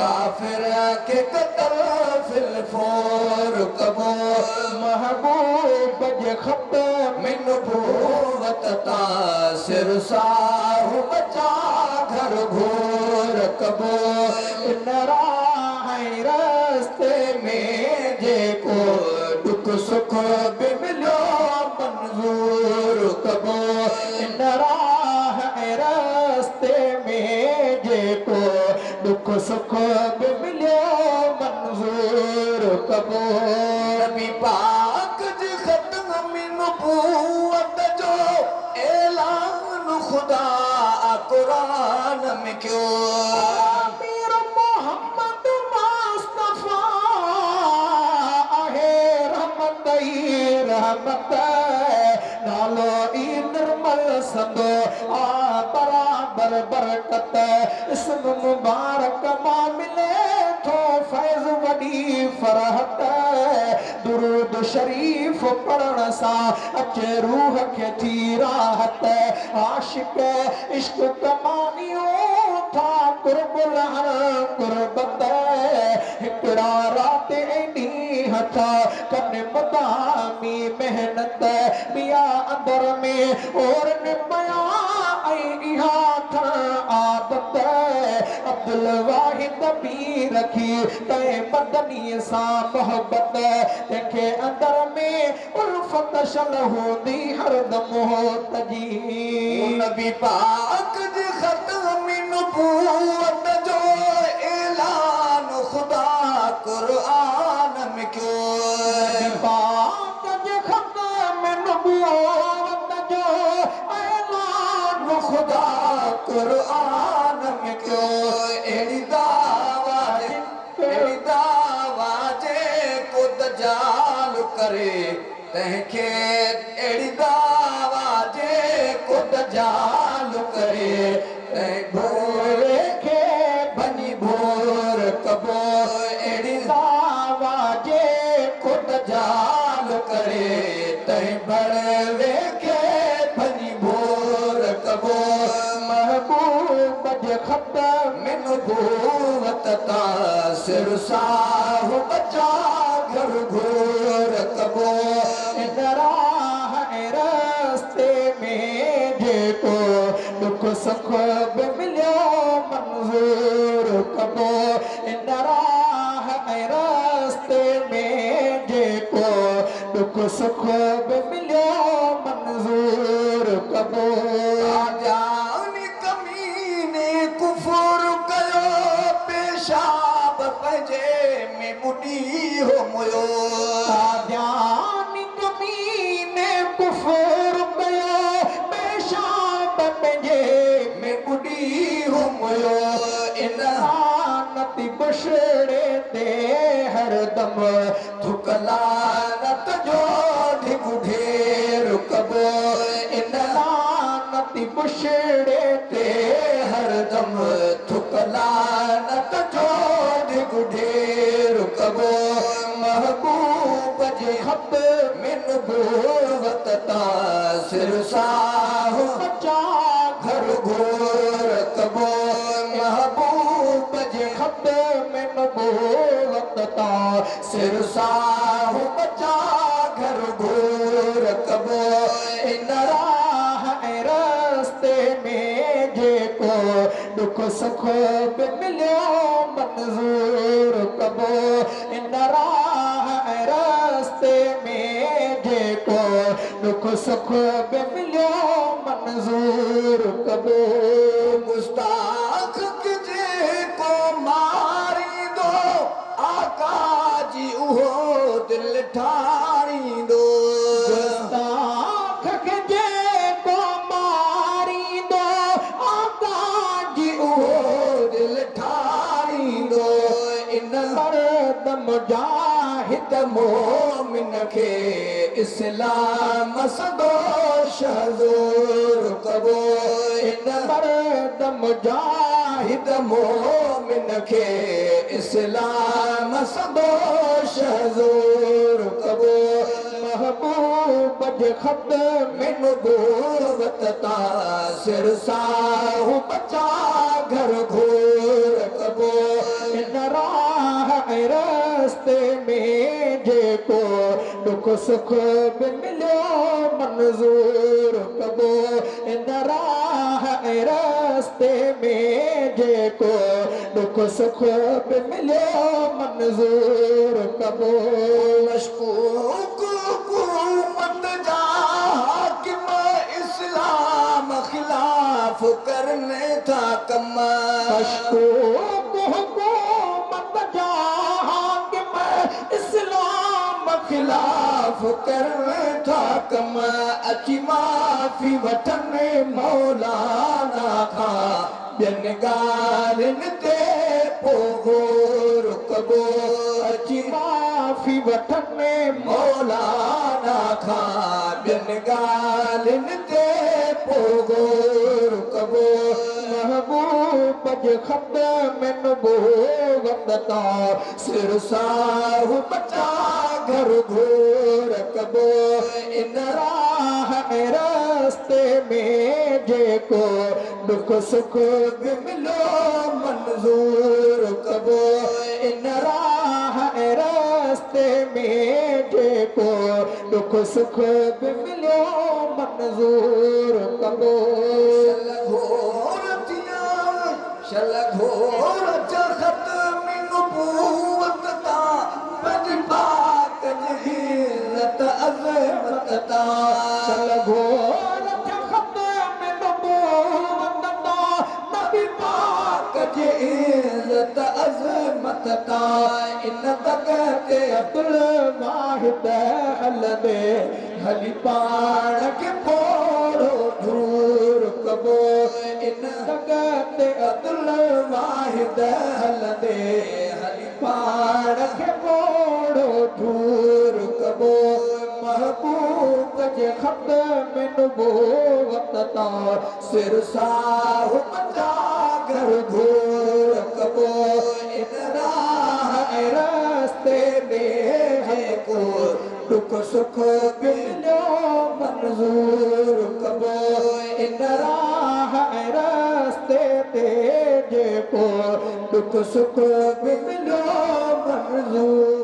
ڪافر کي قتل في الفور ڪبو. محبوب جي خط ۾ نبوت تان سر ساهه بچا گهر گهور ڪبو. ان راهه ۽ رستي ۾ جيڪو ڏک سک به مليو منظور ڪبو. ان راهه ۽ رستي ۾ جيڪو ڏک سک به مليو منظور ڪبو. نبي پاڪ جي ختم ۾ نبوت جو اعلان خدا قرآن ۾ ڪيو. مير محمد مصطفيٰ آهي رحمت ئي رحمت، نالو ئي نرمل سندو آ برابر برڪت، اسم مبارڪ مان ملي ٿو فيض وڏي فرحت، درود شريف پڙهڻ سان اچي روح کي ٿي راحت، عاشق عشق ڪمائيون ٿا قرب لهڻ قربت، هڪڙا رات ۽ ڏينهن ٿا ڪن مدامي محنت، ٻيا اندر ۾ اورن پيا ۽ اها ٿڻ عادت، عبدالواحد به رکي تنهن مدني سان محبت، تنهن کي اندر ۾ الفت شل هوندي هردم هوت جي. نبي پاڪ جي ختم نبوت جو اعلان خدا قرآن ۾ ڪيو. نبي پاڪ جي ختم نبوت جو اعلان خدا قرآن ۾ ڪيو. اهڙي دعويٰ اهڙي دعويٰ جيڪو دجال ڪري تنهن کي، اهڙي دعويٰ جيڪو دجال ڪري تنهن ڀوڙي کي ڀڃي ڀور ڪبو. اهڙي دعويٰ جيڪو دجال ڪري تنهن ڀڙوي کي ڀڃي ڀور ڪبو. محبوب جي خط ۾ نبوت تان سر ساهه بچا گهر گهور ڪبو. ان راهه ۽ رستي ۾ جيڪو ڏک سک به مليو منظور ڪبو. ان راهه ۽ رستي ۾ جيڪو ڏک سک به مليو منظور ڪبو. قادياني ڪميني ڪفر ڪيو پيشاب پنهنجي ۾ ٻڏي هو ميو. قادياني ڪميني ڪفر ڪيو پيشاب پنهنجي ۾ ٻڏي هو ميو. ان لعنت بشڙي تي هردم ٿڪ لعنت جو ڍڳ ڍير ڪبو. ان لعنت بشڙي تي هردم ٿڪ لعنت جو ڍڳ ڍير ڪبو. محبوب جي خط ۾ نبوت تان سر ساهه بچا گهر گهور ڪبو. محبوب جي خط ۾ نبوت تان سر ساهه بچا گهر گهور ڪبو. ان راهه ۽ رستي ۾ جيڪو ڏک سک به مليو منظور ڪبو. ان راهه ۽ رستي ۾ جيڪو ڏک سک به مليو منظور ڪبو. گستاخ کي جيڪو ماريندو آقا جي اهو دل ٺاريندو. گستاخ کي جيڪو ماريندو آقا جي اهو دل ٺاريندو. ان مرد مجاهد مومن کي اسلام سندو شهزور ڪبو. ان مرد مجاهد مومن کي اسلام سندو شهزور ڪبو. محبوب جي خط ۾ نبوت تان سر ساهه بچا گهر گهور ڪبو. ان رستي ۾ جيڪو ڏک سک به مليو منظور ڪبو. ان راهه ۽ رستي ۾ جيڪو ڏک سک به مليو منظور ڪبو. مشڪوڪ حڪومت جا حاڪم اسلام خلاف ڪرن ٿا ڪم. مشڪوڪ حڪومت جا حاڪم اسلام خلاف ڪرن ٿا ڪم. اچي معافي وٺن مولانا کان، ٻين ڳالهين تي پوءِ غور ڪبو. اچي معافي وٺن مولانا کان، ٻين ڳالهين تي پوءِ غور ڪبو. محبوب جي خط ۾ نبوت تان سر ساهه بچا گهر گهور ڪبو. ان راهه ۽ رستي ۾ جيڪو ڏک سک به مليو منظور ڪبو. ان راهه ۽ رستي ۾ جيڪو ڏک سک به مليو منظور ڪبو. شل گهور ٿيان، شل گهور ٿيان ختم نبوت تان، پنهنجي پاڪ جي عزت عظمت تان. شل گهور ٿيان ختم نبوت تان، نبي پاڪ جي عزت عظمت تان. ان دڳ تي عبدل واحد هلندي هلي پاڻ کي پوڙو ڌور ڪبو. ان دڳ تي عبدل واحد هلندي هلي پاڻ کي پوڙو ڌور ڪبو. محبوب جي خط ۾ نبوت تان سر ساهه بچا گهر گهور ڪبو. ان راهه ۽ رستي ۾ جيڪو ڏک سک به مليو منظور ڪبو. ان راهه ۽ رستي تي جيڪو ڏک سک به مليو منظور